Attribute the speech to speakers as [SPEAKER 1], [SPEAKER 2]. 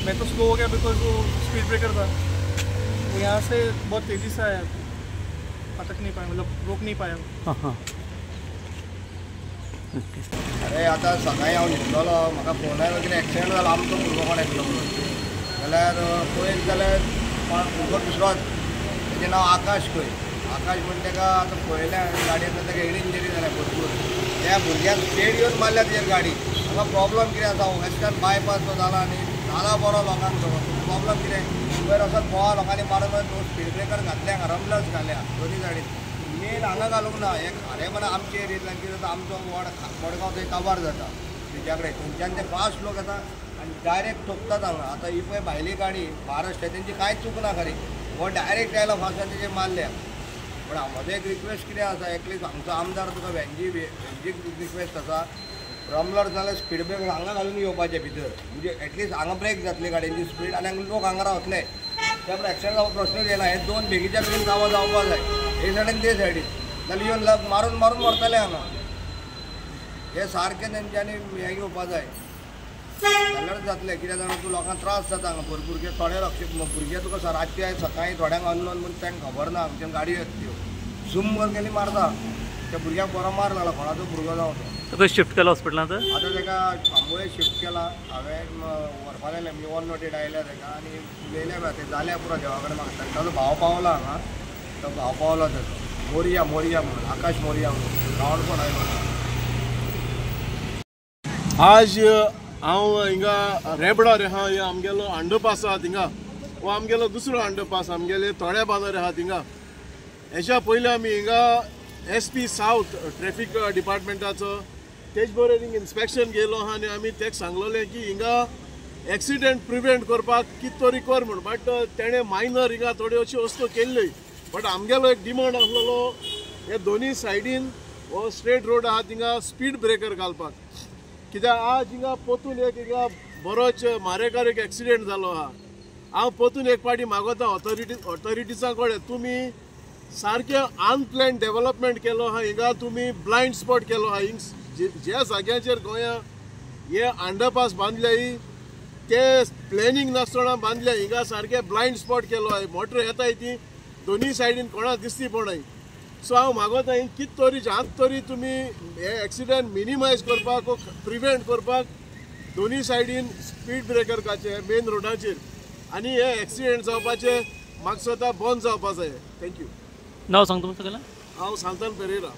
[SPEAKER 1] मैं तो स्लो हो गया because वो स्पीड ब्रेकर था, वो यहाँ से बहुत तेज़ी से आया, अटक नहीं पाया, मतलब रोक नहीं पाया।
[SPEAKER 2] हाँ हाँ।
[SPEAKER 3] अरे आतां सकाळीं हांव न्हिदलोलो, म्हाका फोन आयलो कितें एक्सिडंट जालो आमचो भुरगो कोण येतलो म्हणून, जाल्यार पळयत जाल्यार कोण भुरगो दुसरोच, तेजें नांव आकाश खंय, आकाश म्हण तेका आतां पळयलें गाडयेन ताका हेड इंजरी जाल्या भरपूर। त्या भुरग्याक स्टेट येवन मारल्या तेजेर गाडी। हांगा प्रॉब्लम कितें आसा, वेस्टर्न बायपास जो जाला न्ही, जाला बरो लोकांक सगळो, प्रॉब्लम कितें वयर वचत गोवा लोकांनी मारून तो स्पीड ब्रेकर घातल्या, हांगा रमलस घाल्या दोनी सायडीन, मेन हांगा घालूंक ना। हे खारेपणां आमचे एरियेंतल्यान कितें जाता, आमचो वॉर्ड मडगांव थंय काबार जाता तेच्या कडेन, थंयच्यान ते फास्ट लोक येता आनी डायरेक्ट ठोकतात हांगा। आतां ही पळय भायली गाडी महाराष्ट्र, तेंची कांयच चूक ना खरी, हो डायरेक्ट आयला फास्ट आनी तेजेर मारल्या। पूण म्हजो एक रिक्वेस्ट कितें आसा, एटलिस्ट हांगचो आमदार तुका वेंजी रिक्वेस्ट आसा, रमलर जाल्यार स्पीड ब्रेकर हांगा घालून येवपाचें भितर, म्हणजे एटलिस्ट हांगा ब्रेक जातली गाडयेची स्पीड आनी हांगा लोक हांगा रावतले, त्या एक्सिडंट जावपाचो प्रश्नूच येना। हे दोन बेगीच्या बेगीन कामां जावपाक जाय, हे सायडीन ते सायडीन, जाल्यार येवन मारून मारून मरतले हांगा। हे सारकें तेंच्यांनी हें घेवपा जाय, जाल्यारच जातलें। कित्याक जाणा तूं लोकांक त्रास जाता हांगा भरपूर, कित्याक थोडे लक्ष भुरगे तुका रातचे सकाळीं थोड्यांक अननोन म्हूण तांकां खबर ना, हांगच्यान गाडी येता त्यो झूम करून गेली मारता, त्या भुरग्याक बरो मार लागला, कोणाचो भुरगो जावं तो।
[SPEAKER 2] तुका शिफ्ट केला हॉस्पिटलांत?
[SPEAKER 3] आतां ताका आंबोळे शिफ्ट केला हांवें, व्हरपा लागलें 108 आयल्या ताका आनी उलयल्या, तें जाल्या पुरो देवा कडेन मागता। ताजो भाव पावला हांगा, तो भाव पावला ताजो, मोरिया मोरिया म्हणून, आकाश मोरिया म्हणून, गांवडकोण आयलो।
[SPEAKER 4] आज हांव हिंगा रेबडार आहा, हे आमगेलो अंडरपास आहा थिंगा, हो आमगेलो दुसरो अंडरपास आमगेले थोड्या बाजार आहा थिंगा। हेच्या पयलीं आमी हिंगा SP south traffic डिपार्टमेंटाचो तेज बरोबर हिंगा इन्स्पेक्शन गेलो आहा आनी आमी तेका सांगलोलें की हिंगा एक्सिडेंट प्रिवेंट करपाक कितें तरी कर म्हूण, बट तेणें मायनर हिंगा थोड्यो अश्यो वस्तू केल्ल्यो। बट आमगेलो एक डिमांड आसलेलो हे दोनी सायडीन हो स्ट्रेट रोड आहा थिंगा स्पीड ब्रेकर घालपाक, कित्याक आज हिंगा पोतून एक हिंगा बरोच मारेकार एक एक्सिडेंट जालो आहा। हांव पोतून एक पाटी मागोता ऑथॉरिटीजां कडेन, तुमी सारकें अनप्लॅन डेवलपमेंट केलो आहा हिंगा, तुमी ब्लायंड स्पॉट केलो आहा। हिंग ज्या जाग्यांचेर गोंया हे अंडरपास बांदल्या ते प्लॅनिंग नासतना बांदल्या, हिंगा सारकें ब्लायंड स्पॉट केलो आहा, मोटर येताय ती दोनी सायडीन कोणाक दिसती पडनाय। सो हांव मागोता हिंग कितें तरी जात तरी तुमी हे एक्सिडेंट मिनिमायज करपाक प्रिवेंट करपाक दोनी सायडीन स्पीड ब्रेकर घालचे मेन रोडाचेर, आनी हे एक्सिडेंट जावपाचे म्हाका स्वता बंद जावपा जाय। Thank you.
[SPEAKER 2] नांव सांग तुमचें सगळें?
[SPEAKER 4] हांव सांतान पेरेरा।